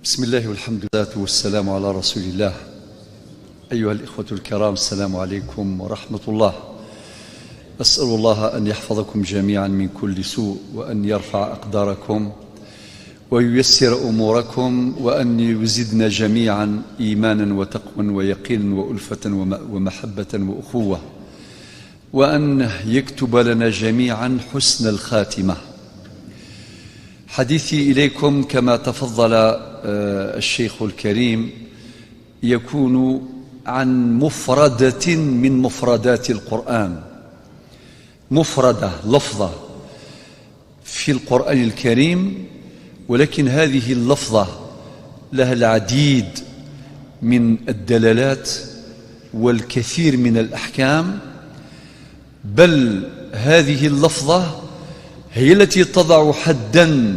بسم الله والحمد لله والسلام على رسول الله. أيها الإخوة الكرام، السلام عليكم ورحمة الله. أسأل الله أن يحفظكم جميعا من كل سوء، وأن يرفع أقداركم وييسر أموركم، وأن يزدنا جميعا إيمانا وتقوى ويقينا وألفة ومحبة وأخوة، وأن يكتب لنا جميعا حسن الخاتمة. حديثي إليكم كما تفضل الشيخ الكريم يكون عن مفردة من مفردات القرآن، مفردة لفظة في القرآن الكريم، ولكن هذه اللفظة لها العديد من الدلالات والكثير من الأحكام، بل هذه اللفظة هي التي تضع حدا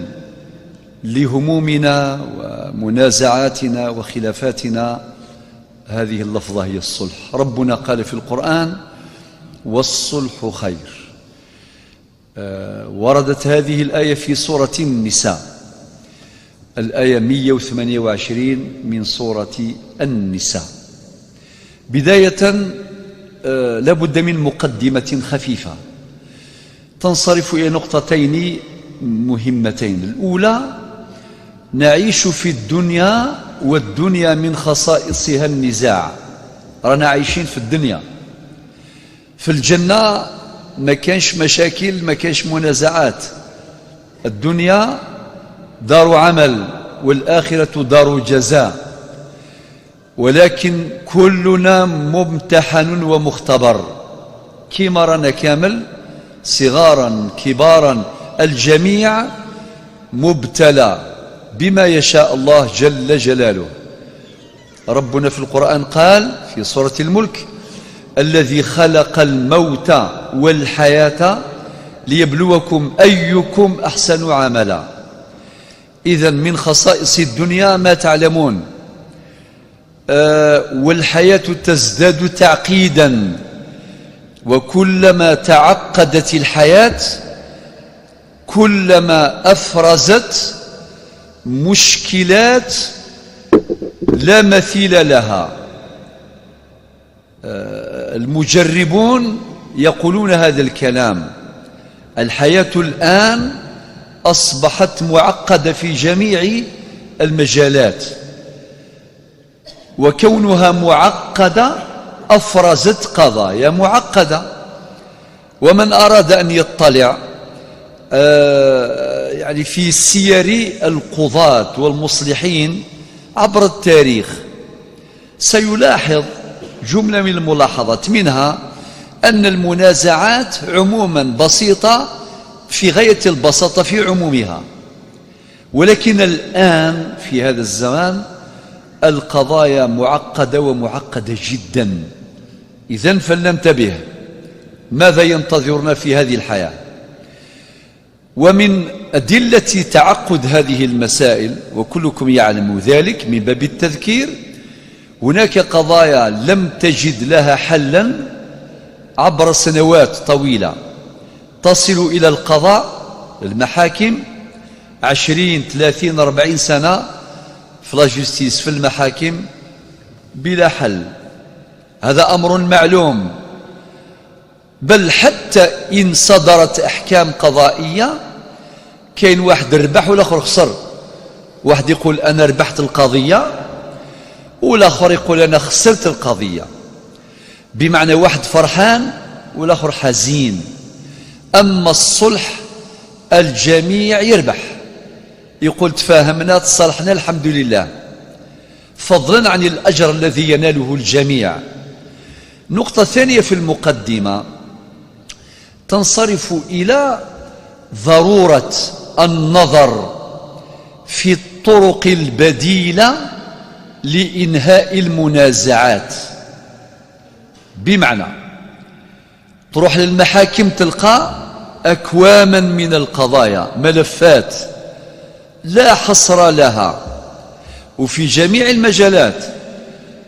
لهمومنا ومنازعاتنا وخلافاتنا. هذه اللفظة هي الصلح. ربنا قال في القرآن: والصلح خير. وردت هذه الآية في سورة النساء، الآية 128 من سورة النساء. بداية لابد من مقدمة خفيفة تنصرف إلى نقطتين مهمتين. الأولى: نعيش في الدنيا، والدنيا من خصائصها النزاع. رانا عايشين في الدنيا. في الجنة ما كانش مشاكل، ما كانش منازعات. الدنيا دار عمل والآخرة دار جزاء، ولكن كلنا ممتحن ومختبر كما رانا كامل، صغارا كبارا، الجميع مبتلى بما يشاء الله جل جلاله. ربنا في القرآن قال في سورة الملك: الذي خلق الموت والحياة ليبلوكم أيكم أحسن عملا. إذا من خصائص الدنيا ما تعلمون، والحياة تزداد تعقيدا، وكلما تعقدت الحياة كلما أفرزت مشكلات لا مثيل لها. المجربون يقولون هذا الكلام. الحياة الآن أصبحت معقدة في جميع المجالات، وكونها معقدة أفرزت قضايا معقدة. ومن أراد أن يطلع يعني في سير القضاة والمصلحين عبر التاريخ سيلاحظ جملة من الملاحظات، منها أن المنازعات عموما بسيطة في غاية البساطة في عمومها، ولكن الآن في هذا الزمان القضايا معقدة ومعقدة جدا. إذن فلننتبه ماذا ينتظرنا في هذه الحياة. ومن أدلة تعقد هذه المسائل، وكلكم يعلم ذلك من باب التذكير، هناك قضايا لم تجد لها حلا عبر سنوات طويلة، تصل إلى القضاء المحاكم 20 30 40 سنة في la justice في المحاكم بلا حل. هذا أمر معلوم. بل حتى إن صدرت أحكام قضائية كاين واحد ربح والآخر خسر. واحد يقول أنا ربحت القضية، والآخر يقول أنا خسرت القضية. بمعنى واحد فرحان والآخر حزين. أما الصلح الجميع يربح، يقول تفاهمنا تصالحنا الحمد لله، فضلا عن الأجر الذي يناله الجميع. نقطة ثانية في المقدمة تنصرف إلى ضرورة النظر في الطرق البديلة لإنهاء المنازعات. بمعنى تروح للمحاكم تلقى أكواما من القضايا، ملفات لا حصر لها، وفي جميع المجالات،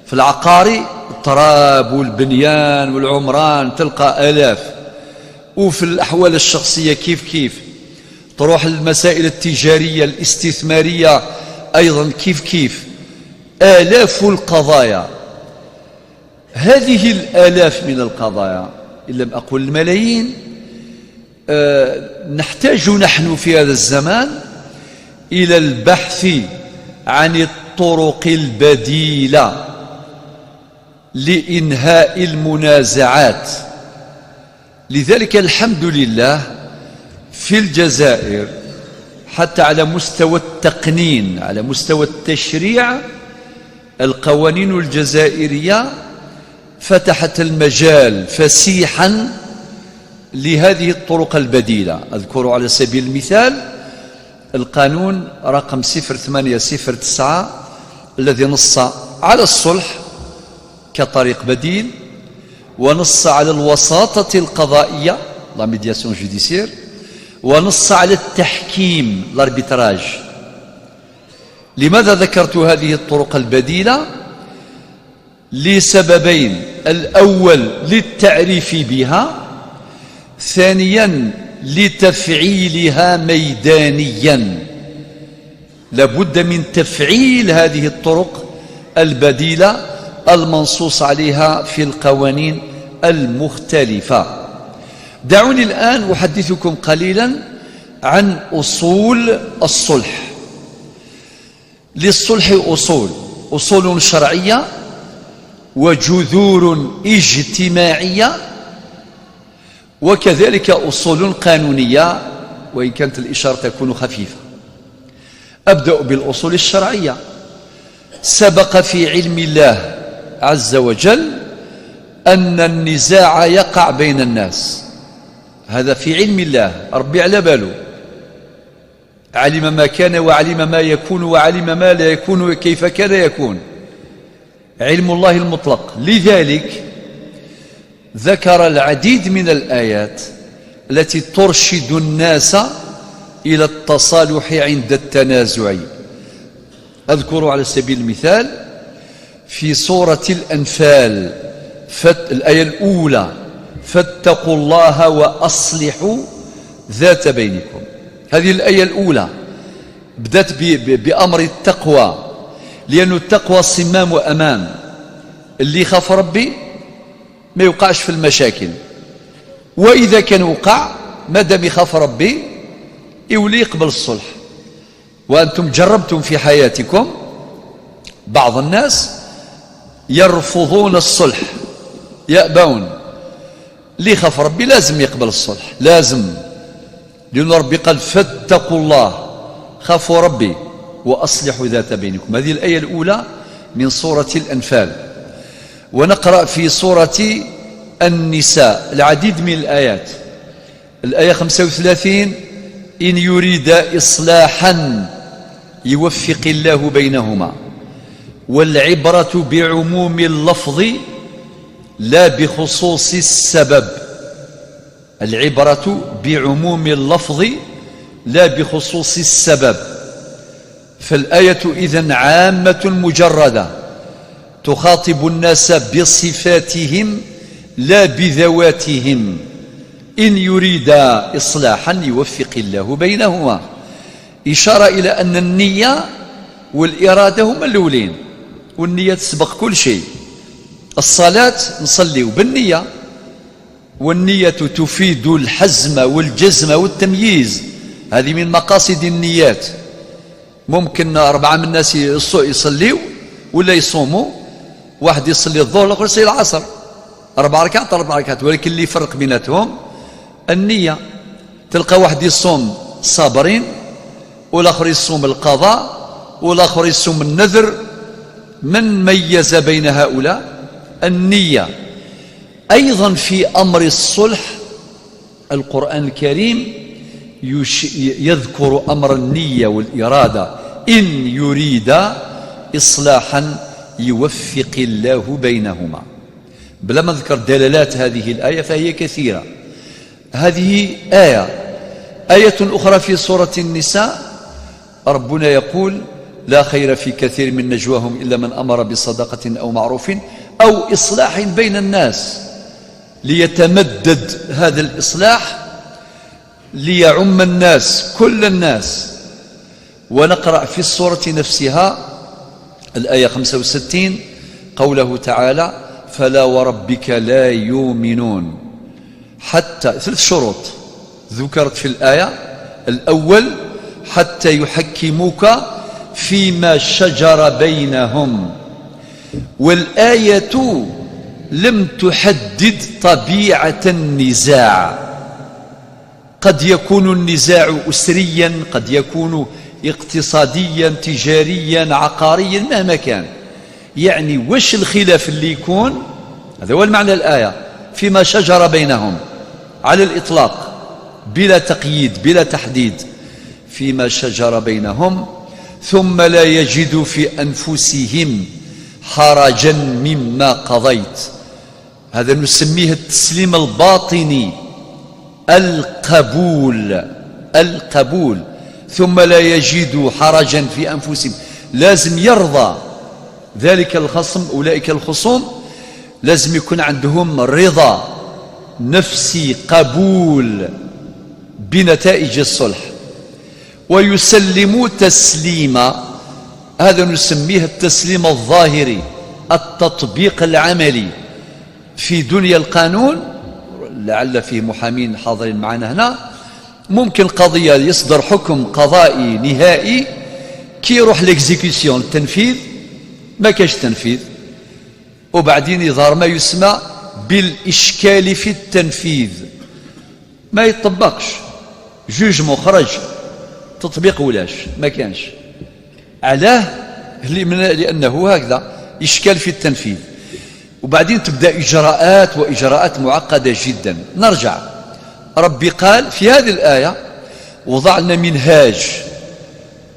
في العقاري التراب والبنيان والعمران تلقى آلاف، وفي الأحوال الشخصية كيف كيف، تروح للمسائل التجارية الاستثمارية أيضا كيف كيف آلاف القضايا. هذه الآلاف من القضايا، إن لم أقل الملايين، نحتاج نحن في هذا الزمان إلى البحث عن الطرق البديلة لإنهاء المنازعات. لذلك الحمد لله في الجزائر حتى على مستوى التقنين، على مستوى التشريع، القوانين الجزائرية فتحت المجال فسيحا لهذه الطرق البديلة. أذكر على سبيل المثال القانون رقم 0809 الذي نص على الصلح كطريق بديل، ونص على الوساطة القضائية la médiation judiciaire، ونص على التحكيم l'arbitrage. لماذا ذكرت هذه الطرق البديلة؟ لسببين: الأول للتعريف بها، ثانيا لتفعيلها ميدانيا. لابد من تفعيل هذه الطرق البديلة المنصوص عليها في القوانين المختلفة. دعوني الآن أحدثكم قليلا عن أصول الصلح. للصلح أصول، أصول شرعية وجذور اجتماعية، وكذلك أصول قانونية، وإن كانت الإشارة تكون خفيفة. أبدأ بالأصول الشرعية. سبق في علم الله عز وجل أن النزاع يقع بين الناس، هذا في علم الله، ربي على باله، علم ما كان وعلم ما يكون وعلم ما لا يكون وكيف كان يكون، علم الله المطلق. لذلك ذكر العديد من الآيات التي ترشد الناس إلى التصالح عند التنازع. أذكر على سبيل المثال في سورة الأنفال الآية الأولى: فاتقوا الله وأصلحوا ذات بينكم. هذه الآية الأولى بدأت بأمر التقوى، لأن التقوى صمام وأمان. اللي خاف ربي ما يوقعش في المشاكل، وإذا كان وقع ما دام يخاف ربي يولي يقبل الصلح. وأنتم جربتم في حياتكم بعض الناس يرفضون الصلح، يأبون. اللي خاف ربي لازم يقبل الصلح، لازم، لأن ربي قال فاتقوا الله، خافوا ربي وأصلحوا ذات بينكم. هذه الآية الأولى من سورة الأنفال. ونقرأ في سورة النساء العديد من الآيات. الآية 35: إن يريد إصلاحا يوفق الله بينهما. والعبرة بعموم اللفظ لا بخصوص السبب. العبرة بعموم اللفظ لا بخصوص السبب. فالآية إذن عامة مجردة تخاطب الناس بصفاتهم لا بذواتهم. إن يريد إصلاحا يوفق الله بينهما، إشارة إلى أن النية والإرادة هما الأولين، والنية تسبق كل شيء. الصلاة نصلي بالنية، والنية تفيد الحزم والجزم والتمييز، هذه من مقاصد النيات. ممكن 4 من الناس يصليوا ولا يصوموا، واحد يصلي الظهر والآخر يصلي العصر، 4 ركعات 4 ركعات، ولكن اللي يفرق بيناتهم النية. تلقى واحد يصوم صابرين، والآخر يصوم القضاء، والآخر يصوم النذر. من ميز بين هؤلاء؟ النية. أيضا في أمر الصلح القرآن الكريم يذكر أمر النية والإرادة: إن يريد إصلاحا يوفق الله بينهما. بلا ما نذكر دلالات هذه الآية فهي كثيرة. هذه آية. آية أخرى في سورة النساء ربنا يقول: لا خير في كثير من نجواهم إلا من أمر بصدقة أو معروف أو إصلاح بين الناس. ليتمدد هذا الإصلاح ليعم الناس، كل الناس. ونقرأ في السورة نفسها الآية 65 قوله تعالى: فلا وربك لا يؤمنون حتى، ثلاث شروط ذكرت في الآية. الأول: حتى يحكموك فيما شجر بينهم. والآية لم تحدد طبيعة النزاع، قد يكون النزاع أسريا، قد يكون اقتصاديا، تجاريا، عقاريا، مهما كان. يعني وش الخلاف اللي يكون؟ هذا هو المعنى الآية، فيما شجر بينهم على الإطلاق بلا تقييد بلا تحديد، فيما شجر بينهم ثم لا يجدوا في أنفسهم حرجا مما قضيت. هذا نسميه التسليم الباطني، القبول، القبول. ثم لا يجدوا حرجا في أنفسهم، لازم يرضى ذلك الخصم، أولئك الخصوم لازم يكون عندهم رضا نفسي، قبول بنتائج الصلح، ويسلموا تسليما. هذا نسميه التسليم الظاهري، التطبيق العملي في دنيا القانون. لعل فيه محامين حاضرين معنا هنا، ممكن قضية يصدر حكم قضائي نهائي، كي يروح l'exécution التنفيذ ما كاش تنفيذ، وبعدين يظهر ما يسمى بالإشكال في التنفيذ، ما يطبقش، jugement خرج، تطبيق ولاش ما كانش. علاه؟ لأنه هكذا إشكال في التنفيذ، وبعدين تبدأ إجراءات وإجراءات معقدة جدا. نرجع، ربي قال في هذه الآية وضعنا منهاج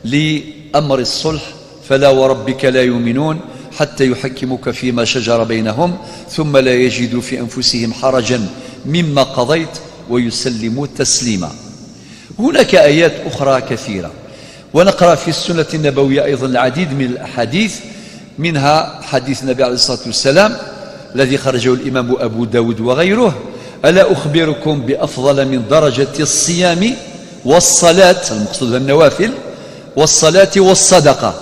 لأمر الصلح: فلا وربك لا يؤمنون حتى يحكموك فيما شجر بينهم ثم لا يجدوا في أنفسهم حرجا مما قضيت ويسلموا تسليما. هناك آيات أخرى كثيرة، ونقرأ في السنة النبوية أيضا العديد من الأحاديث، منها حديث النبي عليه الصلاة والسلام الذي خرجه الإمام أبو داود وغيره: ألا أخبركم بأفضل من درجة الصيام والصلاة، المقصود النوافل، والصلاة والصدقة؟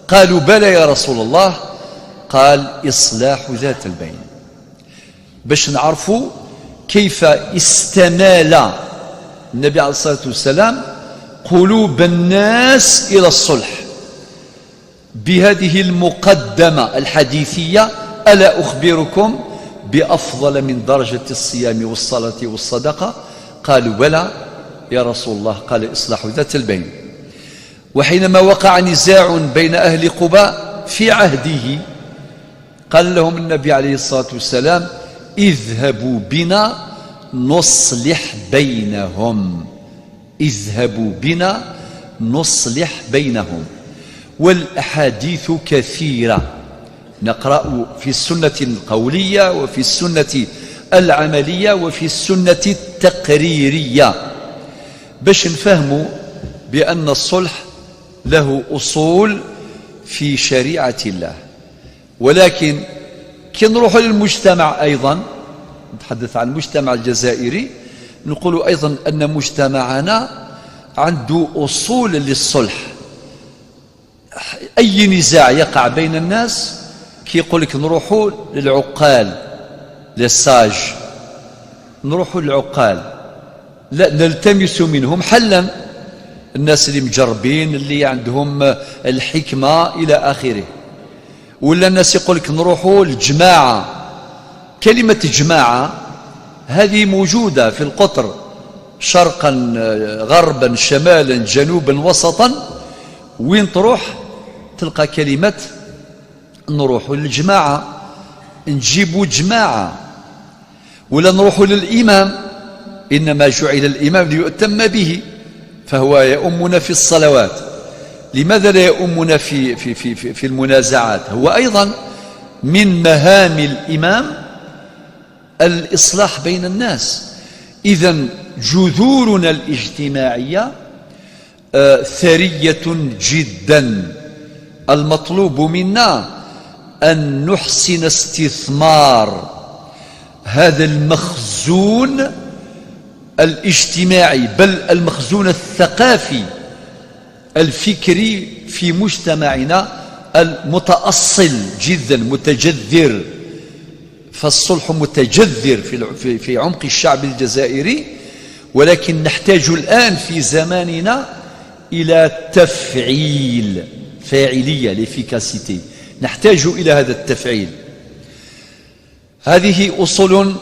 قالوا: بلى يا رسول الله. قال: إصلاح ذات البين. باش نعرفوا كيف استمال النبي عليه الصلاة والسلام قلوب الناس إلى الصلح بهذه المقدمة الحديثية: ألا أخبركم بأفضل من درجة الصيام والصلاة والصدقة؟ قالوا: بلى يا رسول الله. قال: إصلاح ذات البين. وحينما وقع نزاع بين أهل قباء في عهده، قال لهم النبي عليه الصلاة والسلام: اذهبوا بنا نصلح بينهم، اذهبوا بنا نصلح بينهم. والأحاديث كثيرة، نقرأ في السنة القولية وفي السنة العملية وفي السنة التقريرية، باش نفهموا بأن الصلح له أصول في شريعة الله. ولكن كي نروح للمجتمع أيضا، نتحدث عن المجتمع الجزائري، نقول أيضا أن مجتمعنا عنده أصول للصلح. أي نزاع يقع بين الناس كي يقول لك نروحوا للعقال، les sages، نروحوا للعقال، لا نلتمس منهم حلا، الناس اللي مجربين اللي عندهم الحكمة إلى آخره. ولا الناس يقول لك نروحوا للجماعة. كلمة جماعة هذه موجودة في القطر، شرقا غربا شمالا جنوبا وسطا، وين تروح تلقى كلمة نروحوا للجماعة، نجيبوا جماعة. ولا نروحوا للإمام، إنما جعل الإمام ليؤتم به، فهو يؤمنا في الصلوات، لماذا لا يؤمنا في في في في, في المنازعات؟ هو أيضا من مهام الإمام الإصلاح بين الناس. إذن جذورنا الاجتماعية ثرية جدا. المطلوب منا أن نحسن استثمار هذا المخزون الاجتماعي، بل المخزون الثقافي الفكري في مجتمعنا المتأصل جدا متجذر. فالصلح متجذر في عمق الشعب الجزائري، ولكن نحتاج الآن في زماننا إلى تفعيل، فاعلية، l'efficacité، نحتاج إلى هذا التفعيل. هذه أصول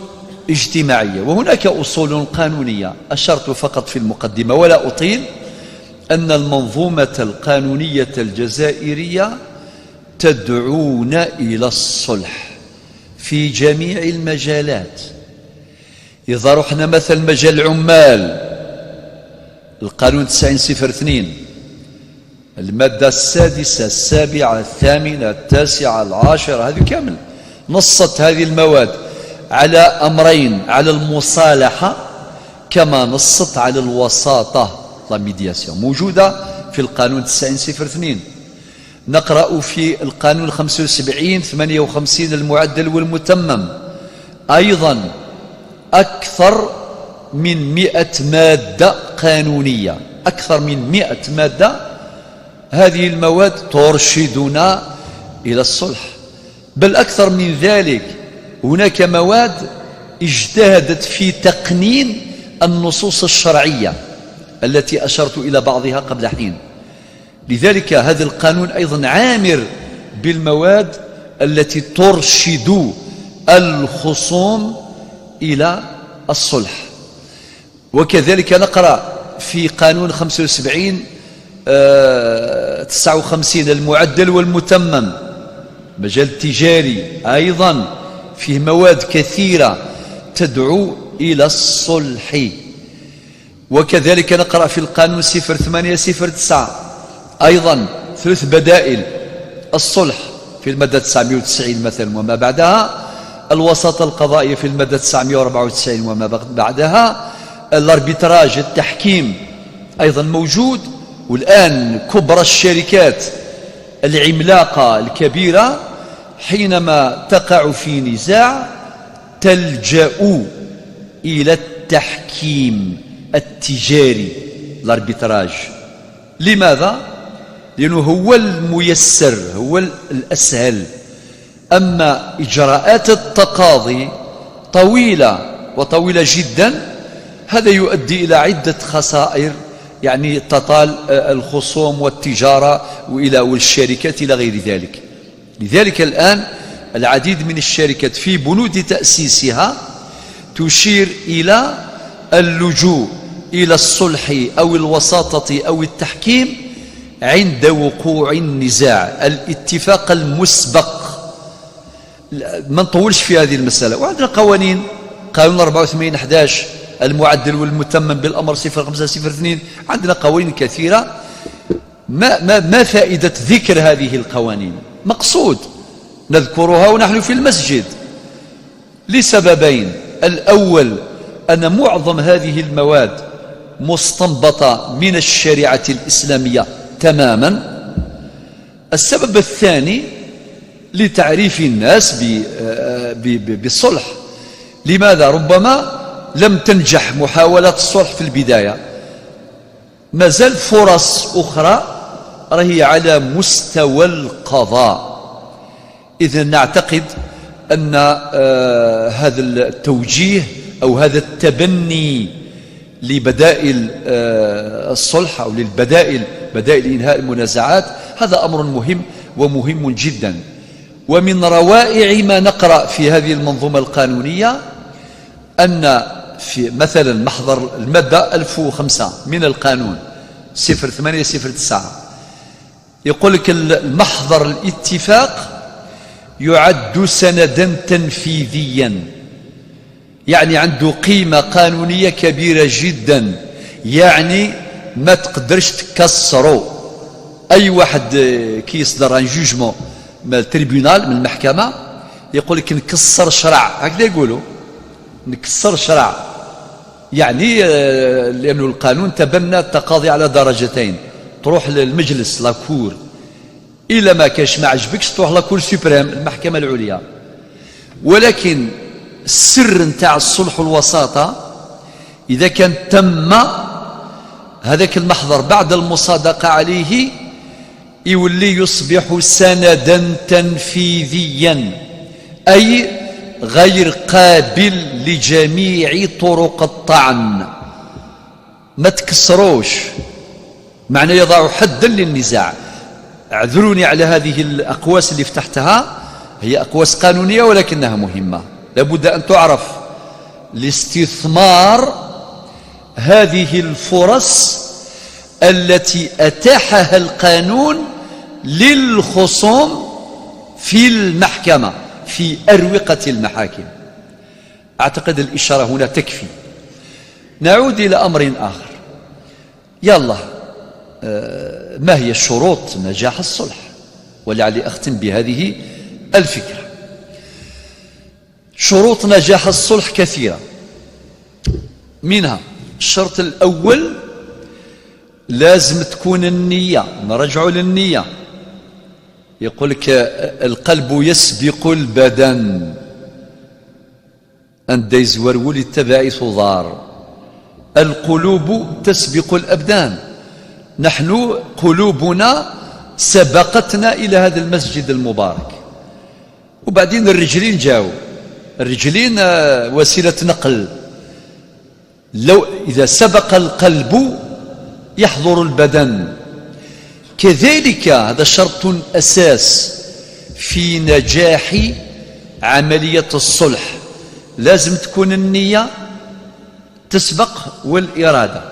اجتماعية، وهناك أصول قانونية. أشرت فقط في المقدمة ولا أطيل أن المنظومة القانونية الجزائرية تدعونا إلى الصلح في جميع المجالات. إذا رحنا مثلا مجال العمال، القانون 90.02 المادة 6، 7، 8، 9، 10، هذه كامل نصت هذه المواد على أمرين: على المصالحة كما نصت على الوساطة، la médiation موجودة في القانون 90.02. نقرأ في القانون 75.58 المعدل والمتمم أيضا أكثر من 100 مادة قانونية، أكثر من 100 مادة. هذه المواد ترشدنا إلى الصلح، بل أكثر من ذلك، هناك مواد اجتهدت في تقنين النصوص الشرعية التي أشرت إلى بعضها قبل حين. لذلك هذا القانون أيضا عامر بالمواد التي ترشد الخصوم إلى الصلح. وكذلك نقرأ في قانون 75.59 المعدل والمتمم، مجال التجاري أيضا فيه مواد كثيرة تدعو إلى الصلح. وكذلك نقرأ في القانون 08.09 أيضا ثلاث بدائل: الصلح في المادة 990 مثلا وما بعدها، الوساطة القضائية في المادة 994 وما بعدها، l'arbitrage التحكيم أيضا موجود. والآن كبرى الشركات العملاقة الكبيرة حينما تقع في نزاع تلجأ إلى التحكيم التجاري، l'arbitrage. لماذا؟ لأنه هو الميسر، هو الأسهل. أما إجراءات التقاضي طويلة وطويلة جدا، هذا يؤدي إلى عدة خسائر يعني تطال الخصوم والتجارة وإلى والشركات إلى غير ذلك. لذلك الآن العديد من الشركات في بنود تأسيسها تشير إلى اللجوء إلى الصلح أو الوساطة أو التحكيم عند وقوع النزاع، الاتفاق المسبق. ما نطولش في هذه المسألة. وعندنا قوانين، قانون 84.11 المعدل والمتمم بالأمر 0502، عندنا قوانين كثيرة. ما فائدة ذكر هذه القوانين؟ مقصود نذكرها ونحن في المسجد لسببين: الأول أن معظم هذه المواد مستنبطة من الشريعة الإسلامية تماما. السبب الثاني لتعريف الناس بالصلح. لماذا؟ ربما لم تنجح محاولات الصلح في البداية، ما زال فرص أخرى راهي على مستوى القضاء. إذن نعتقد أن هذا التوجيه أو هذا التبني لبدائل الصلح أو للبدائل، بدائل إنهاء المنازعات، هذا أمر مهم ومهم جدا. ومن روائع ما نقرأ في هذه المنظومة القانونية أن في مثلا محضر المادة 1005 من القانون 0809 يقول لك المحضر الاتفاق يعد سندا تنفيذيا، يعني عنده قيمة قانونية كبيرة جدا، يعني ما تقدرش تكسره. أي واحد كي يصدر un jugement من ال tribunal، من المحكمة، يقول لك نكسر شرع، هكذا يقولوا، نكسر شرع، يعني لأنه القانون تبنى التقاضي على درجتين: تروح للمجلس la cour، إلا ما كاش ما عجبكش تروح la cour suprême، المحكمة العليا. ولكن السر نتاع الصلح والوساطة إذا كان تم هذاك المحضر بعد المصادقة عليه يولي يصبح سندا تنفيذيا، أي غير قابل لجميع طرق الطعن. ما تكسروش، معنى يضع حدا للنزاع. اعذروني على هذه الأقواس اللي فتحتها، هي أقواس قانونية ولكنها مهمة، لابد أن تعرف لاستثمار هذه الفرص التي أتاحها القانون للخصوم في المحكمة، في أروقة المحاكم. أعتقد الإشارة هنا تكفي. نعود إلى أمر آخر. يلا، ما هي شروط نجاح الصلح؟ ولعلي أختم بهذه الفكرة. شروط نجاح الصلح كثيرة، منها الشرط الأول لازم تكون النية. نرجع للنية. يقول لك القلب يسبق البدن، أن ديزور وللتبع ثضار. القلوب تسبق الأبدان. نحن قلوبنا سبقتنا إلى هذا المسجد المبارك، وبعدين الرجلين جاوا. الرجلين وسيلة نقل. لو إذا سبق القلب يحضر البدن. كذلك هذا شرط أساس في نجاح عملية الصلح، لازم تكون النية تسبق والإرادة.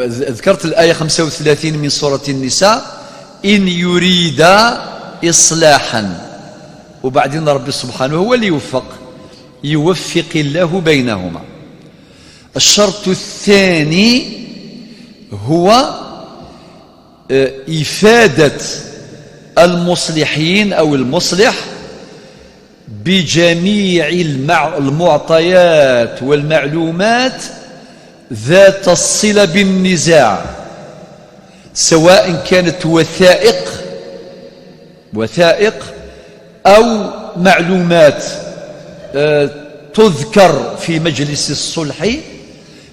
ذكرت الآية 35 من سورة النساء: إن يريد إصلاحا. وبعدين ربي سبحانه هو اللي يوفق، يوفق الله بينهما. الشرط الثاني هو إفادة المصلحين أو المصلح بجميع المعطيات والمعلومات ذات الصلة بالنزاع، سواء كانت وثائق أو معلومات تذكر في مجلس الصلح،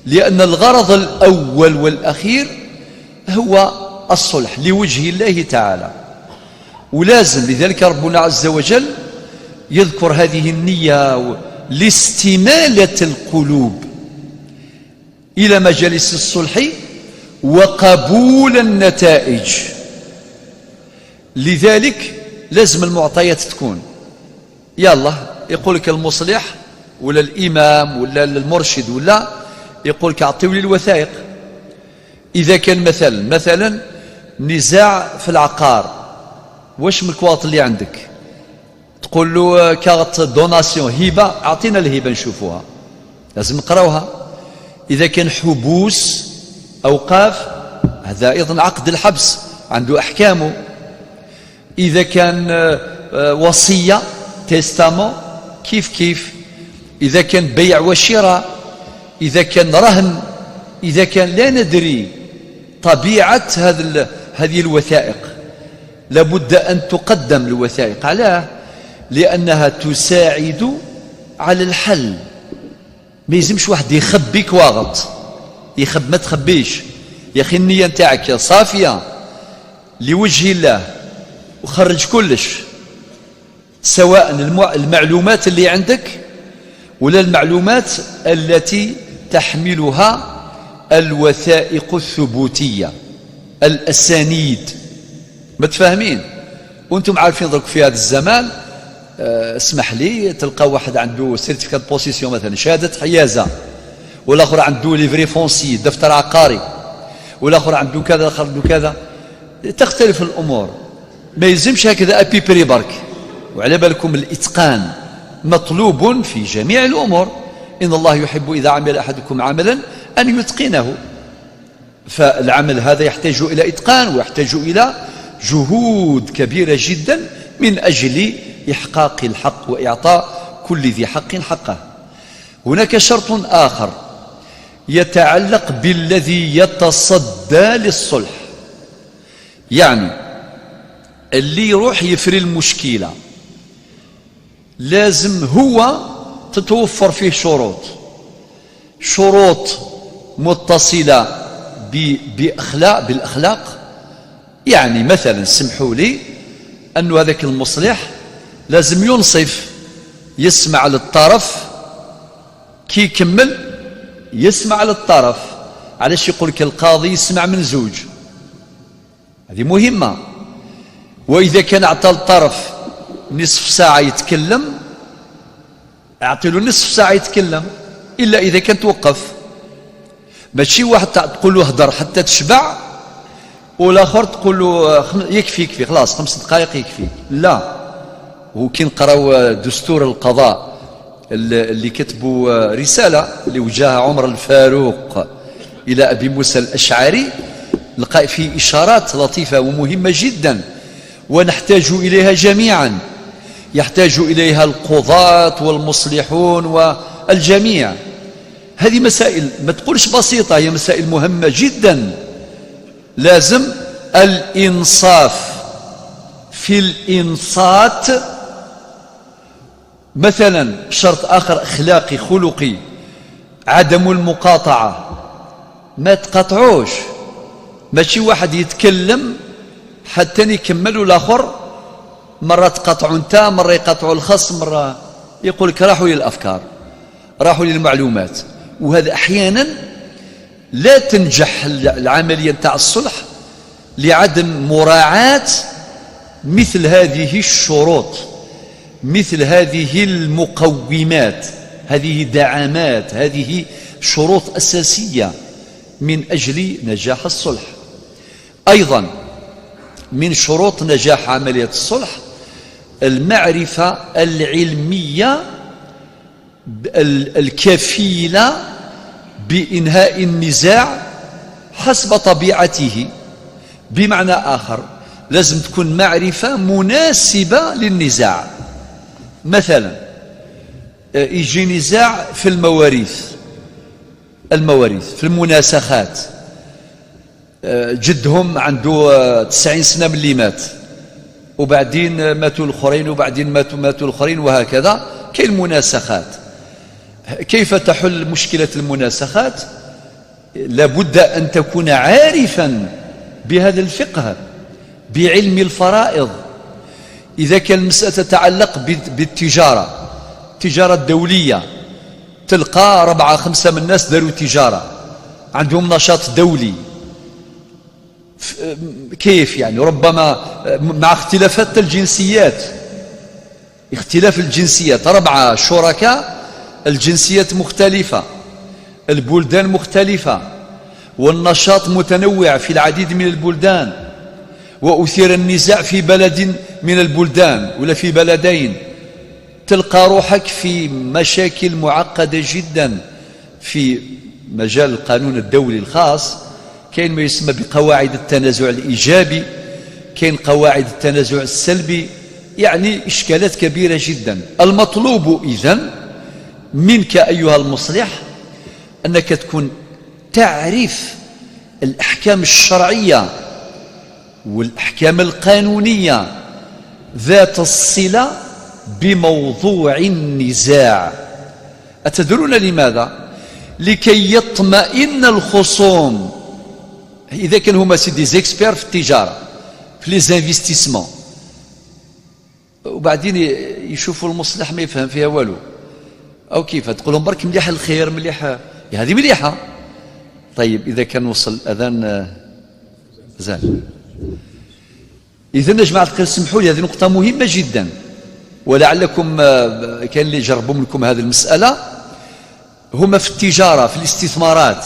لأن الغرض الأول والأخير هو الصلح لوجه الله تعالى. ولازم لذلك ربنا عز وجل يذكر هذه النية لاستمالة القلوب إلى مجالس الصلح وقبول النتائج. لذلك لازم المعطيات تكون. يلا يقول لك المصلح ولا الإمام ولا المرشد ولا يقول لك أعطيوا لي الوثائق. إذا كان مثلا نزاع في العقار، واش من الكواط اللي عندك؟ تقول له carte donation، هبة، أعطينا الهبة نشوفوها، لازم نقراوها. إذا كان حبوس أوقاف، هذا أيضا عقد الحبس عنده أحكامه. إذا كان وصية testament كيف كيف. إذا كان بيع وشراء، إذا كان رهن، إذا كان لا ندري طبيعة هذه الوثائق، لابد أن تقدم الوثائق. علاه؟ لأنها تساعد على الحل. ما يلزمش واحد يخبي كواغط، يخب، ما تخبيش يا أخي، النية نتاعك صافية لوجه الله وخرج كلش، سواء المعلومات اللي عندك ولا المعلومات التي تحملها الوثائق الثبوتية، الأسانيد. متفاهمين؟ وانتم عارفين درك في هذا الزمان، اسمح لي، تلقى واحد عنده certificat de possession مثلا، شهادة حيازة، والاخر عنده livret foncier، دفتر عقاري، والاخر عنده كذا، الاخر عنده كذا. تختلف الامور، ما يلزمش هكذا à peu près برك. وعلى بالكم الاتقان مطلوب في جميع الامور، ان الله يحب اذا عمل احدكم عملا ان يتقنه. فالعمل هذا يحتاج الى اتقان ويحتاج الى جهود كبيره جدا من اجل احقاق الحق واعطاء كل ذي حق حقه. هناك شرط اخر يتعلق بالذي يتصدى للصلح، يعني اللي يروح يفري المشكله لازم هو تتوفر فيه شروط، شروط متصله بأخلاق، بالأخلاق. يعني مثلا سمحوا لي أن هذاك المصلح لازم ينصف، يسمع للطرف، كي يكمل يسمع للطرف. علاش يقول لك القاضي يسمع من زوج؟ هذه مهمة. وإذا كان أعطى الطرف نصف ساعة يتكلم، أعطي له نصف ساعة يتكلم، إلا إذا كان توقف. ماشي واحد تقول له هدر حتى تشبع، والآخر تقول له يكفي يكفي خلاص 5 دقائق يكفي. لا، وكي نقراو دستور القضاء اللي كتبوا رسالة اللي وجهها عمر الفاروق إلى أبي موسى الأشعري، لقى فيه إشارات لطيفة ومهمة جدا ونحتاج إليها جميعا، يحتاج إليها القضاة والمصلحون والجميع. هذه مسائل ما تقولش بسيطة، هي مسائل مهمة جدا. لازم الإنصاف في الإنصات. مثلا شرط آخر أخلاقي خلقي، عدم المقاطعة. ما تقاطعوش، ماشي واحد يتكلم حتى يكمل والآخر مرة تقاطعوا انت، مرة يقاطعوا الخصم، مرة يقول لك راحوا للأفكار، راحوا للمعلومات. وهذا أحيانا لا تنجح العملية نتاع الصلح لعدم مراعاة مثل هذه الشروط، مثل هذه المقومات، هذه دعامات، هذه شروط أساسية من أجل نجاح الصلح. أيضا من شروط نجاح عملية الصلح المعرفة العلمية الكفيلة بإنهاء النزاع حسب طبيعته. بمعنى آخر لازم تكون معرفة مناسبة للنزاع. مثلا يجي نزاع في المواريث، المواريث في المناسخات، جدهم عنده 90 سنة من اللي مات، وبعدين ماتوا الآخرين، وبعدين ماتوا الآخرين، وهكذا. كاين مناسخات. كيف تحل مشكلة المناسخات؟ لابد أن تكون عارفا بهذا الفقه، بعلم الفرائض. إذا كان المسألة تتعلق بالتجارة، التجارة الدولية، تلقى 4 5 من الناس داروا تجارة، عندهم نشاط دولي. كيف يعني؟ ربما مع اختلافات الجنسيات، اختلاف الجنسيات، 4 شركاء، الجنسيات مختلفة، البلدان مختلفة، والنشاط متنوع في العديد من البلدان، وأثير النزاع في بلد من البلدان ولا في بلدين، تلقى روحك في مشاكل معقدة جدا. في مجال القانون الدولي الخاص كاين ما يسمى بقواعد التنازع الإيجابي، كاين قواعد التنازع السلبي، يعني إشكالات كبيرة جدا. المطلوب إذن منك أيها المصلح أنك تكون تعرف الأحكام الشرعية والأحكام القانونية ذات الصلة بموضوع النزاع. أتدرون لماذا؟ لكي يطمئن الخصوم. إذا كان هما c'est des experts في التجارة، في les investissements، وبعدين يشوفوا المصلح ما يفهم فيها والو، أو كيف تقول لهم برك مليح الخير، مليح هذه مليحة. طيب إذا كان وصل الأذان زال. إذن يا جماعة الخير سمحوا لي، هذه نقطة مهمة جدا، ولعلكم كان اللي جربوا منكم هذه المسألة. هما في التجارة، في الاستثمارات،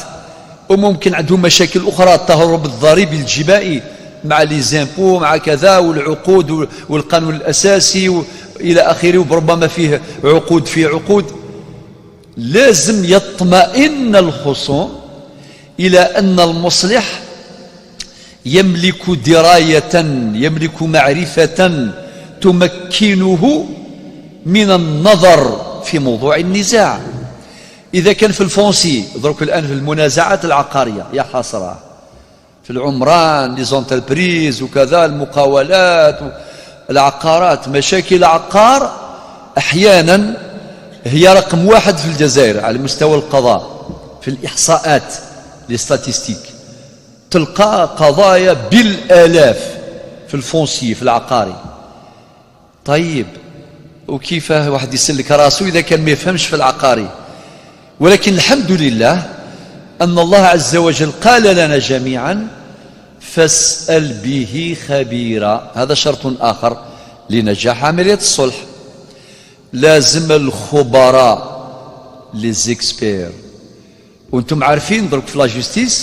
وممكن عندهم مشاكل أخرى، التهرب الضريبي الجبائي مع les impôts، مع كذا، والعقود والقانون الأساسي إلى آخره، وربما فيه عقود في عقود. لازم يطمئن الخصوم إلى أن المصلح يملك دراية، يملك معرفة تمكنه من النظر في موضوع النزاع. إذا كان في ال foncier، درك الآن في المنازعات العقارية يا حسرة، في العمران، les entreprises وكذا، المقاولات، العقارات، مشاكل العقار أحيانا هي رقم 1 في الجزائر على مستوى القضاء في الإحصاءات، les statistiques. تلقى قضايا بالالاف في ال foncier، في العقاري. طيب، وكيف واحد يسلك راسه اذا كان ما يفهمش في العقاري؟ ولكن الحمد لله ان الله عز وجل قال لنا جميعا: فاسأل به خبيرا. هذا شرط آخر لنجاح عملية الصلح، لازم الخبراء، les experts. وانتم عارفين درك في la justice،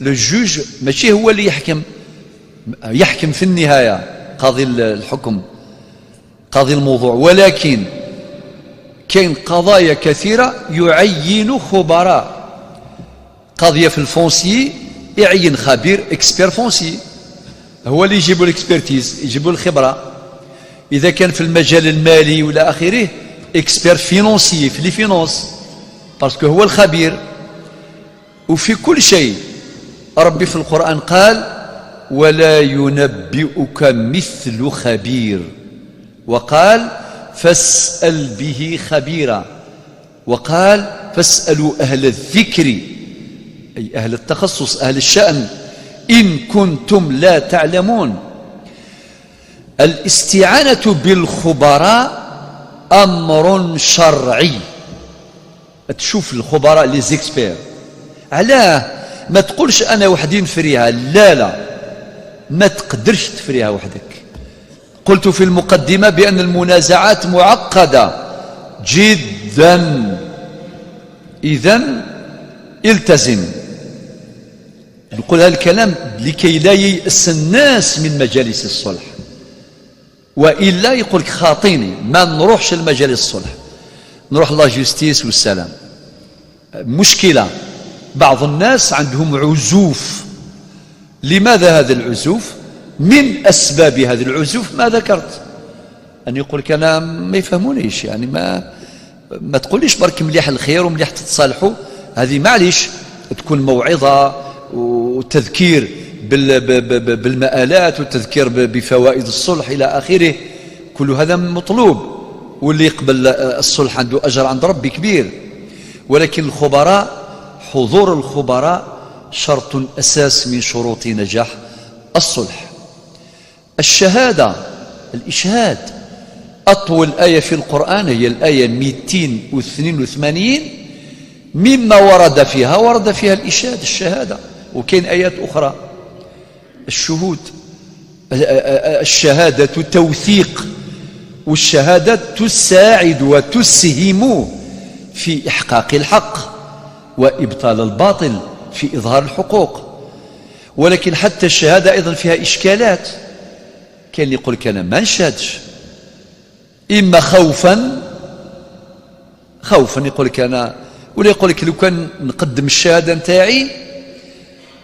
le juge ماشي هو اللي يحكم، يحكم في النهاية قاضي الحكم، قاضي الموضوع، ولكن كاين قضايا كثيرة يعين خبراء. قضية في ال foncier يعين خبير، expert foncier، هو اللي يجيبوا l'expertise، يجيبوا الخبره. اذا كان في المجال المالي ولا اخره، expert financier في les finances، parce que هو الخبير. وفي كل شيء، ربي في القران قال: ولا ينبئك مثل خبير، وقال: فاسأل به خبيرا، وقال: فاسألوا أهل الذكر، أي أهل التخصص، أهل الشأن، إن كنتم لا تعلمون. الاستعانة بالخبراء أمر شرعي. تشوف الخبراء، les experts، علاه ما تقولش أنا وحدي نفريها؟ لا لا، ما تقدرش تفريها وحدك. قلت في المقدمة بأن المنازعات معقدة جدا. إذا التزم، نقول هذا الكلام لكي لا ييأس الناس من مجالس الصلح، وإلا يقول لك خاطيني، ما نروحش لمجالس الصلح، نروح la justice والسلام. مشكلة، بعض الناس عندهم عزوف. لماذا هذا العزوف؟ من أسباب هذا العزوف ما ذكرت، أن يقول لك أنا ما يفهمونيش، يعني ما تقوليش برك مليح الخير ومليح تتصالحوا، هذه معليش تكون موعظة وتذكير بالمآلات والتذكير بفوائد الصلح إلى آخره، كل هذا مطلوب، واللي يقبل الصلح عنده أجر عند ربي كبير. ولكن الخبراء، حضور الخبراء شرط أساس من شروط نجاح الصلح. الشهادة، الإشهاد، أطول آية في القرآن هي الآية 282، مما ورد فيها، ورد فيها الإشهاد، الشهادة، وكاين آيات أخرى. الشهود، الشهادة توثيق، والشهادة تساعد وتسهم في إحقاق الحق وإبطال الباطل، في إظهار الحقوق. ولكن حتى الشهادة أيضا فيها إشكالات. كاين اللي يقول لك أنا ما نشهدش، إما خوفا، خوفا يقول لك أنا، ولا يقول لك لو كان نقدم الشهادة نتاعي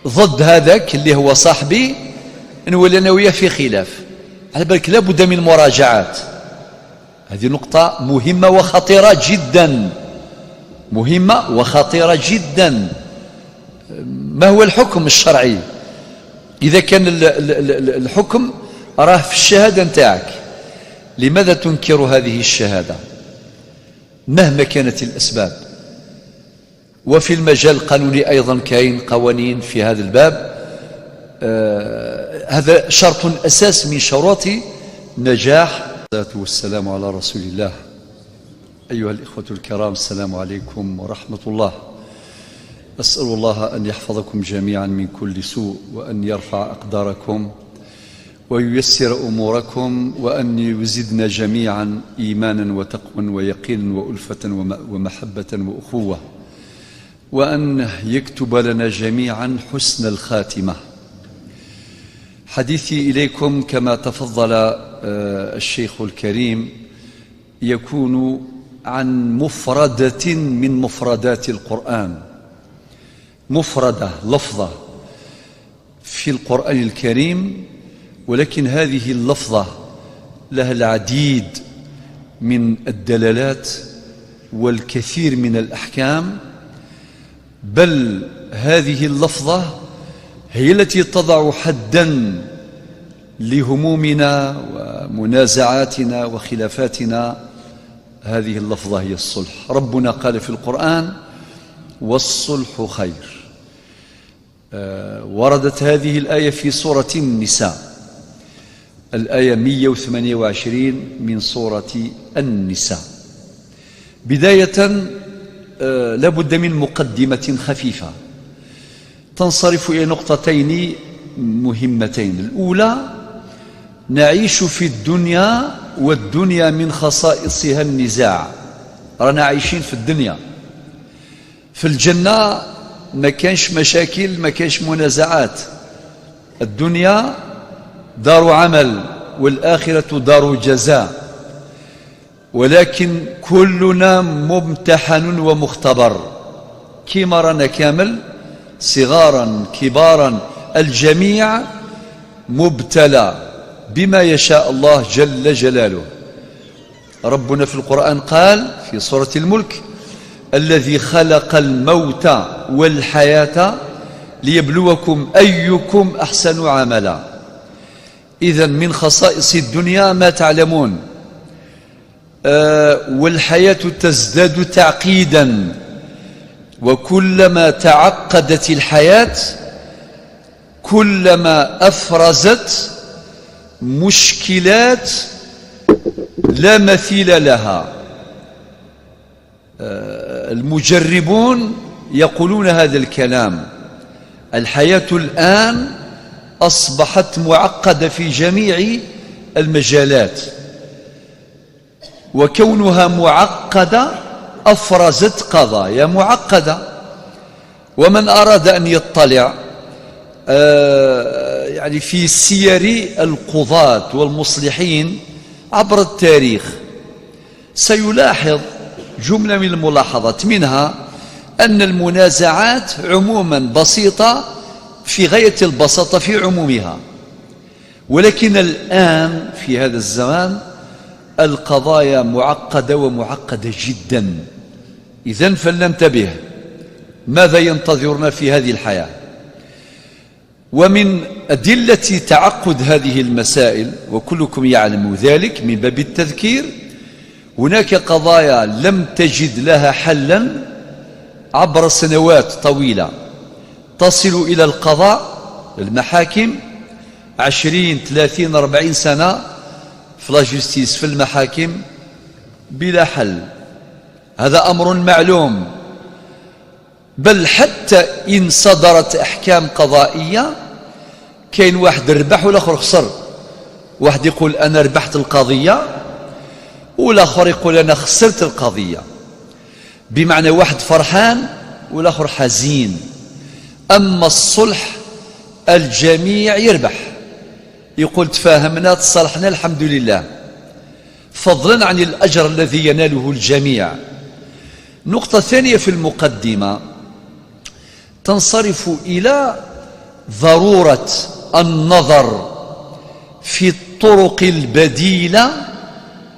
ضد هذاك اللي هو صاحبي نولي أنا وياه في خلاف. على بالك لابد من مراجعات. هذه نقطة مهمة وخطيرة جدا، مهمة وخطيرة جدا. ما هو الحكم الشرعي إذا كان الحكم راه في الشهادة نتاعك؟ لماذا تنكر هذه الشهادة مهما كانت الأسباب؟ وفي المجال القانوني أيضا كاين قوانين في هذا الباب. هذا شرط أساس من شروط نجاح. والصلاة والسلام على رسول الله. أيها الإخوة الكرام، السلام عليكم ورحمة الله. أسأل الله أن يحفظكم جميعا من كل سوء، وأن يرفع أقداركم وييسر أموركم، وأن يزدنا جميعا إيمانا وتقوى ويقينا وألفة ومحبة وأخوة، وأن يكتب لنا جميعا حسن الخاتمة. حديثي إليكم كما تفضل الشيخ الكريم يكون عن مفردة من مفردات القرآن، مفردة، لفظة في القرآن الكريم، ولكن هذه اللفظة لها العديد من الدلالات والكثير من الأحكام، بل هذه اللفظة هي التي تضع حدا لهمومنا ومنازعاتنا وخلافاتنا. هذه اللفظة هي الصلح. ربنا قال في القرآن: والصلح خير. وردت هذه الآية في سورة النساء، الآية 128 من سورة النساء. بداية لابد من مقدمة خفيفة تنصرف إلى نقطتين مهمتين. الأولى، نعيش في الدنيا والدنيا من خصائصها النزاع. رانا عايشين في الدنيا، في الجنة ما كانش مشاكل، ما كانش منازعات. الدنيا دار عمل والآخرة دار جزاء، ولكن كلنا ممتحن ومختبر كما رانا كامل، صغارا كبارا، الجميع مبتلى بما يشاء الله جل جلاله. ربنا في القرآن قال في سورة الملك: الذي خلق الموت والحياة ليبلوكم أيكم أحسن عملا. إذن من خصائص الدنيا ما تعلمون، والحياة تزداد تعقيدا، وكلما تعقدت الحياة كلما أفرزت مشكلات لا مثيل لها. المجربون يقولون هذا الكلام. الحياة الآن أصبحت معقدة في جميع المجالات، وكونها معقدة أفرزت قضايا معقدة. ومن أراد أن يطلع يعني في سير القضاة والمصلحين عبر التاريخ سيلاحظ جملة من الملاحظات، منها أن المنازعات عموما بسيطة في غاية البساطة في عمومها، ولكن الآن في هذا الزمان القضايا معقدة ومعقدة جدا. إذن فلننتبه ماذا ينتظرنا في هذه الحياة. ومن أدلة تعقد هذه المسائل، وكلكم يعلم ذلك من باب التذكير، هناك قضايا لم تجد لها حلا عبر سنوات طويلة، تصل إلى القضاء المحاكم 20 30 40 سنة في la justice في المحاكم بلا حل. هذا أمر معلوم. بل حتى إن صدرت أحكام قضائية كاين واحد ربح والآخر خسر، واحد يقول أنا ربحت القضية والآخر يقول أنا خسرت القضية، بمعنى واحد فرحان والآخر حزين. أما الصلح الجميع يربح، يقول تفاهمنا تصالحنا الحمد لله، فضلا عن الأجر الذي يناله الجميع. نقطة ثانية في المقدمة تنصرف إلى ضرورة النظر في الطرق البديلة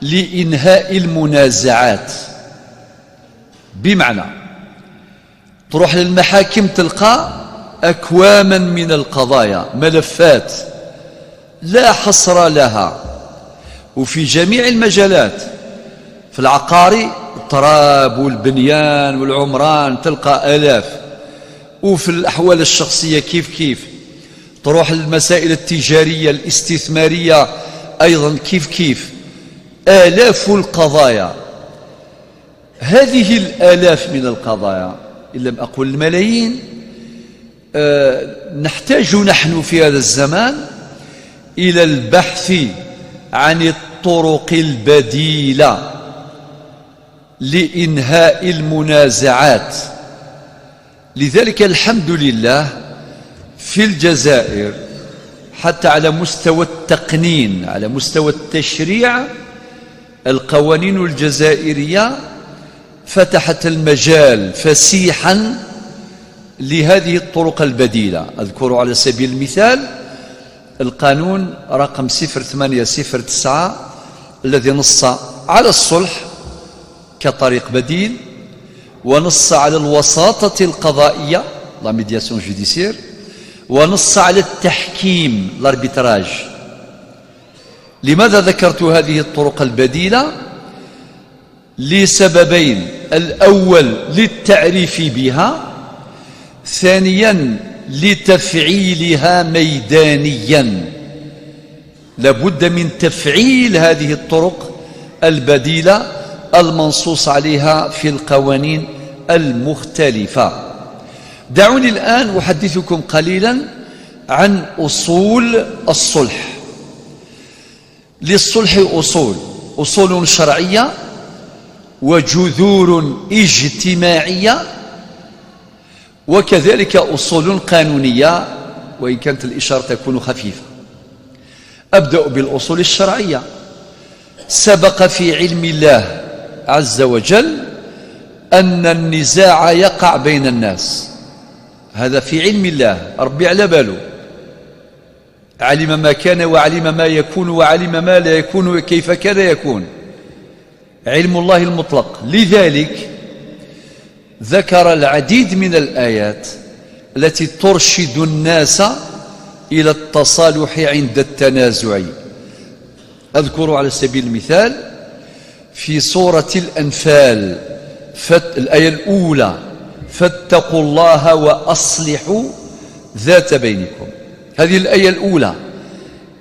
لإنهاء المنازعات. بمعنى تروح للمحاكم تلقى أكواما من القضايا، ملفات لا حصر لها، وفي جميع المجالات، في العقاري التراب والبنيان والعمران تلقى آلاف، وفي الأحوال الشخصية كيف كيف، تروح للمسائل التجارية الاستثمارية أيضا كيف كيف، آلاف القضايا. هذه الآلاف من القضايا إن لم أقل الملايين، نحتاج نحن في هذا الزمان إلى البحث عن الطرق البديلة لإنهاء المنازعات. لذلك الحمد لله في الجزائر حتى على مستوى التقنين، على مستوى التشريع، القوانين الجزائرية فتحت المجال فسيحا لهذه الطرق البديلة. أذكر على سبيل المثال القانون رقم 0809 الذي نص على الصلح كطريق بديل، ونص على الوساطة القضائية la médiation judiciaire، ونص على التحكيم l'arbitrage. لماذا ذكرت هذه الطرق البديلة؟ لسببين: الأول للتعريف بها، ثانيا لتفعيلها ميدانيا. لابد من تفعيل هذه الطرق البديلة المنصوص عليها في القوانين المختلفة. دعوني الآن أحدثكم قليلا عن أصول الصلح. للصلح أصول، أصول شرعية وجذور اجتماعية، وكذلك أصول قانونية، وإن كانت الإشارة تكون خفيفة. أبدأ بالأصول الشرعية. سبق في علم الله عز وجل أن النزاع يقع بين الناس، هذا في علم الله، ربي على باله، علم ما كان وعلم ما يكون وعلم ما لا يكون وكيف كان يكون، علم الله المطلق. لذلك ذكر العديد من الآيات التي ترشد الناس إلى التصالح عند التنازع. أذكر على سبيل المثال في سورة الأنفال الآية الأولى: فاتقوا الله وأصلحوا ذات بينكم. هذه الآية الأولى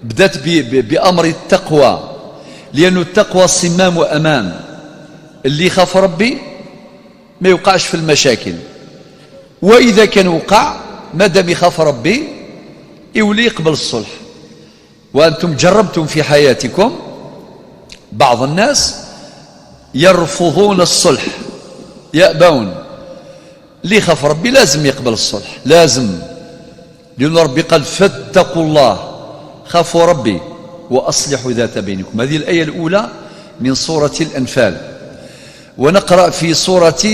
بدأت بأمر التقوى، لأن التقوى صمام وأمان. اللي خاف ربي ما يوقعش في المشاكل، وإذا كان وقع ما دام يخاف ربي يولي يقبل الصلح. وأنتم جربتم في حياتكم بعض الناس يرفضون الصلح، يأبون. اللي خاف ربي لازم يقبل الصلح، لازم، لأن ربي قال فاتقوا الله، خافوا ربي وأصلحوا ذات بينكم. هذه الآية الأولى من سورة الأنفال. ونقرأ في سورة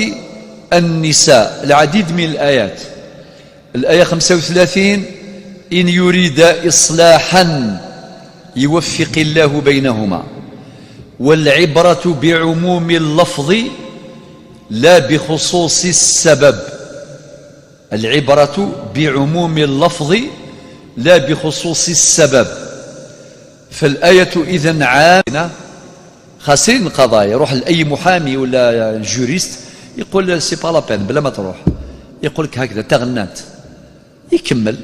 النساء العديد من الآيات. الآية 35: إن يريد إصلاحا يوفق الله بينهما، والعبرة بعموم اللفظ لا بخصوص السبب. العبرة بعموم اللفظ لا بخصوص السبب. فالآية إذن عامة. خاسرين القضايا، يروح لأي محامي ولا juriste يقول c'est pas la peine، بلا ما تروح، يقول لك هكذا تغنات، يكمل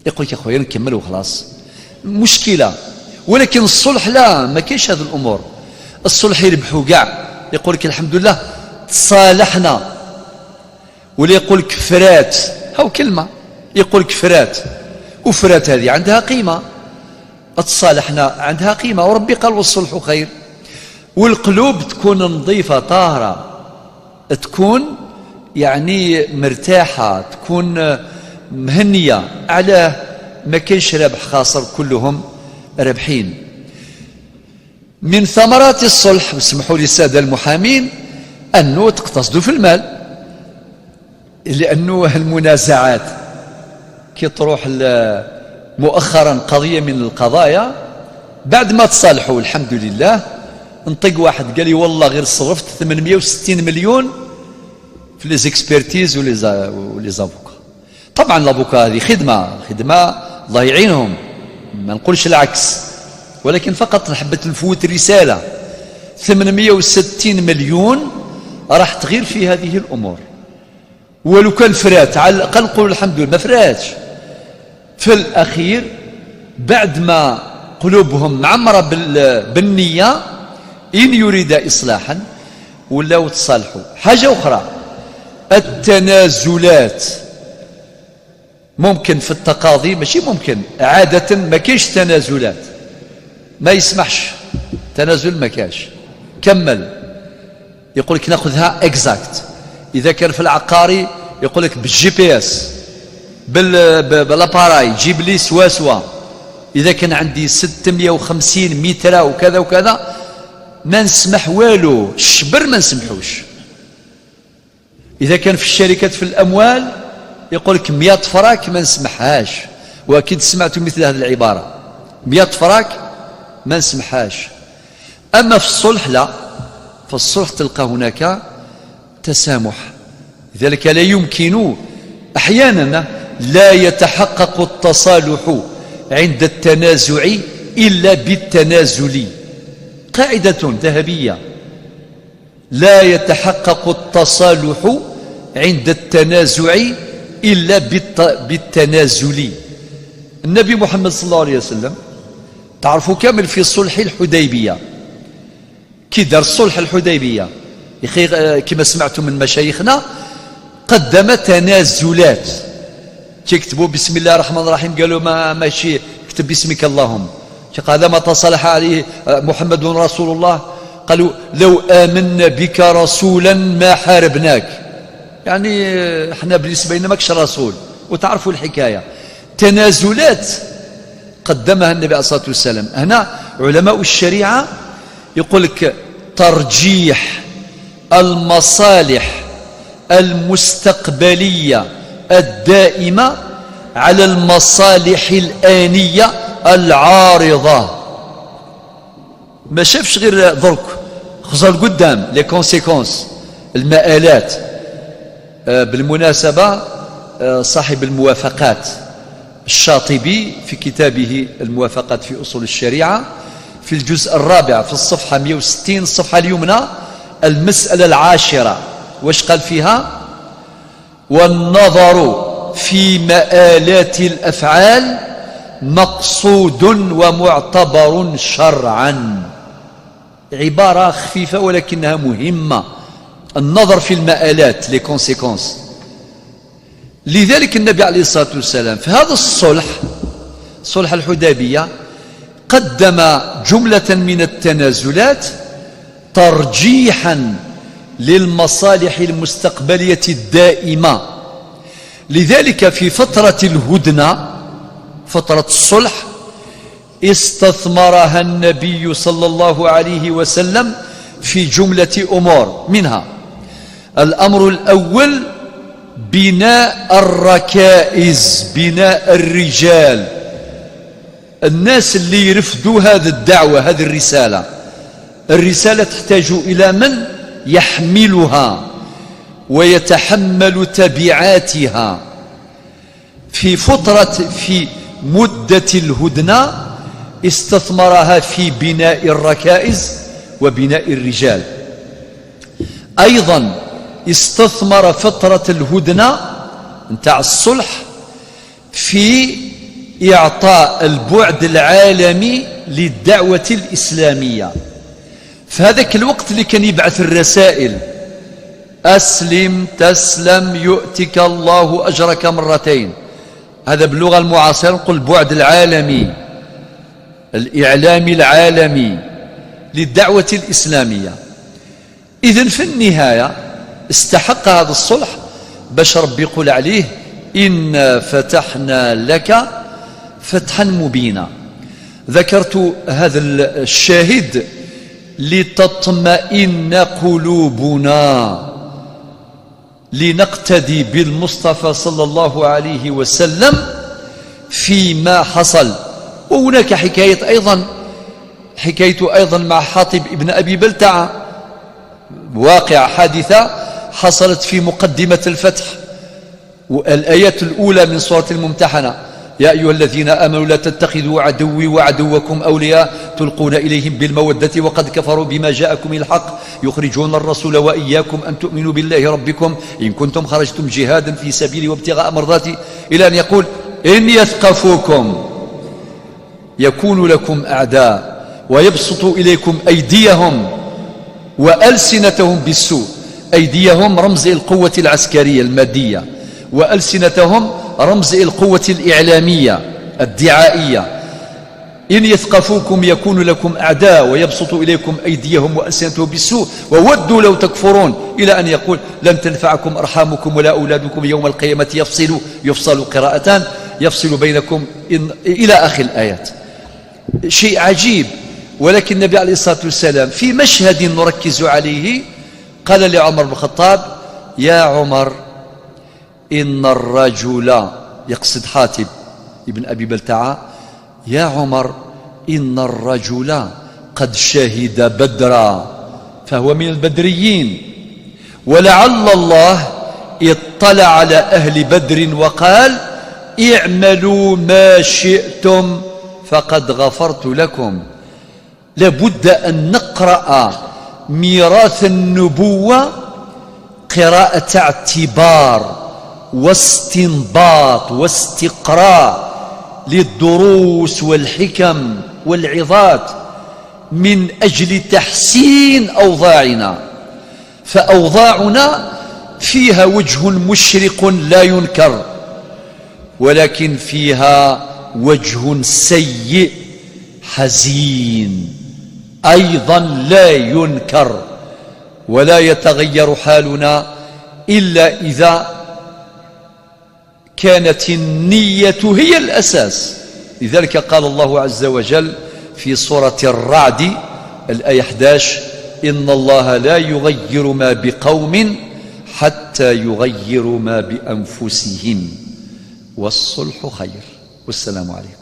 يقول لك يا خويا نكمل وخلاص، مشكلة. ولكن الصلح لا، ما كاينش هذه الأمور. الصلح يربحوا كاع، يقول لك الحمد لله تصالحنا، ولا يقول لك فرات، هاو كلمة يقول لك فرات، وفرات هذه عندها قيمة، تصالحنا عندها قيمة، وربي قال والصلح خير. والقلوب تكون نظيفة طاهرة، تكون يعني مرتاحة، تكون مهنية. علاه؟ ما كاينش رابح خاسر، كلهم رابحين. من ثمرات الصلح، اسمحوا لي السادة المحامين، أنه تقتصدوا في المال، لأنه المنازعات كي تروح مؤخرا قضية من القضايا بعد ما تصالحوا الحمد لله، نطق واحد قال لي والله غير صرفت 860 مليون في les expertises و les avocats. طبعا l'avocat هذه خدمة، خدمة الله يعينهم، ما نقولش العكس، ولكن فقط حبيت نفوت رسالة. 860 مليون راح تغير في هذه الأمور، ولو كان فرات على الأقل نقول الحمد لله ما فراتش. في الأخير بعد ما قلوبهم معمرة بالنية، إن يريد إصلاحا ولاو تصالحوا. حاجة أخرى، التنازلات ممكن في التقاضي، ماشي ممكن، عادة ما كاينش تنازلات، ما يسمحش تنازل، ما كاش. كمل، يقول لك ناخذها exacte. إذا كان في العقاري يقول لك بال GPS، بال appareil، جيب لي سوا سوا. إذا كان عندي 650 متر وكذا وكذا ما نسمح والو، الشبر ما نسمحوش. إذا كان في الشركات في الأموال يقول لك 100 فراك ما نسمحهاش، وأكيد سمعتوا مثل هذه العبارة، 100 فراك ما نسمحهاش. أما في الصلح لا، في الصلح تلقى هناك تسامح. لذلك لا يمكن أحيانا، لا يتحقق التصالح عند التنازع إلا بالتنازل. قاعدة ذهبية، لا يتحقق التصالح عند التنازع إلا بالتنازل. النبي محمد صلى الله عليه وسلم تعرفوا كامل في صلح الحديبية، كي دار صلح الحديبية كما سمعتم من مشايخنا قدم تنازلات. كيكتبوا بسم الله الرحمن الرحيم قالوا ما ماشي، اكتب باسمك اللهم. هذا ما تصالح عليه محمد رسول الله، قالوا لو آمنا بك رسولا ما حاربناك. يعني احنا بالنسبة لنا ماكش رسول، وتعرفوا الحكاية. تنازلات قدمها النبي عليه الصلاة والسلام. هنا علماء الشريعة يقول لك ترجيح المصالح المستقبلية الدائمة على المصالح الآنية العارضة. ما شافش غير درك، خزر قدام les conséquences، المآلات. بالمناسبة صاحب الموافقات الشاطبي في كتابه الموافقات في أصول الشريعة في الجزء الرابع في الصفحة 160 الصفحة اليمنى المسألة العاشرة، واش قال فيها؟ والنظر في مآلات الأفعال مقصود ومعتبر شرعا. عبارة خفيفة ولكنها مهمة، النظر في المآلات les conséquences. لذلك النبي عليه الصلاة والسلام في هذا الصلح، صلح الحديبية، قدم جملة من التنازلات ترجيحا للمصالح المستقبلية الدائمة. لذلك في فترة الهدنة، فترة الصلح، استثمرها النبي صلى الله عليه وسلم في جملة أمور، منها الأمر الأول بناء الركائز، بناء الرجال، الناس اللي يرفدوا هذه الدعوة، هذه الرسالة. الرسالة تحتاج إلى من يحملها ويتحمل تبعاتها. في فترة، في مدة الهدنة استثمرها في بناء الركائز وبناء الرجال. أيضا استثمر فترة الهدنة نتاع الصلح في إعطاء البعد العالمي للدعوة الإسلامية. في هذاك الوقت اللي كان يبعث الرسائل، أسلم تسلم يؤتك الله أجرك مرتين، هذا باللغة المعاصرة نقول البعد العالمي، الإعلامي العالمي للدعوة الإسلامية. إذن في النهاية استحق هذا الصلح باش ربي يقول عليه إنا فتحنا لك فتحا مبينا. ذكرت هذا الشاهد لتطمئن قلوبنا، لنقتدي بالمصطفى صلى الله عليه وسلم فيما حصل. وهناك حكاية أيضا، حكاية أيضا مع حاطب ابن أبي بلتعة، واقع حادثة حصلت في مقدمة الفتح، والآيات الأولى من سورة الممتحنة: يا أيها الذين آمنوا لا تتخذوا عدوي وعدوكم أولياء تلقون إليهم بالمودة وقد كفروا بما جاءكم الحق يخرجون الرسول وإياكم أن تؤمنوا بالله ربكم إن كنتم خرجتم جهادا في سبيلي وابتغاء مرضاتي، إلى أن يقول إن يثقفوكم يكون لكم أعداء ويبسطوا إليكم أيديهم وألسنتهم بالسوء. أيديهم رمز القوة العسكرية المادية، وألسنتهم رمز القوة الإعلامية الدعائية. إن يثقفوكم يكون لكم أعداء ويبسطوا إليكم أيديهم وألسنتهم بالسوء وودوا لو تكفرون، إلى أن يقول لن تنفعكم أرحامكم ولا أولادكم يوم القيامة يفصل قراءتان، يفصل بينكم، إلى آخر الآيات. شيء عجيب. ولكن النبي عليه الصلاة والسلام في مشهد نركز عليه قال لعمر بن الخطاب: يا عمر إن الرجل، يقصد حاتب ابن أبي بلتعة، يا عمر إن الرجل قد شهد بدرا فهو من البدريين، ولعل الله اطلع على أهل بدر وقال اعملوا ما شئتم فقد غفرت لكم. لابد أن نقرأ ميراث النبوة قراءة اعتبار، واستنباط واستقراء للدروس والحكم والعظات من أجل تحسين أوضاعنا. فأوضاعنا فيها وجه مشرق لا ينكر، ولكن فيها وجه سيء حزين أيضا لا ينكر، ولا يتغير حالنا إلا إذا كانت النية هي الأساس. لذلك قال الله عز وجل في سورة الرعد الآية 11: إن الله لا يغير ما بقوم حتى يغيروا ما بأنفسهم، والصلح خير. والسلام عليكم.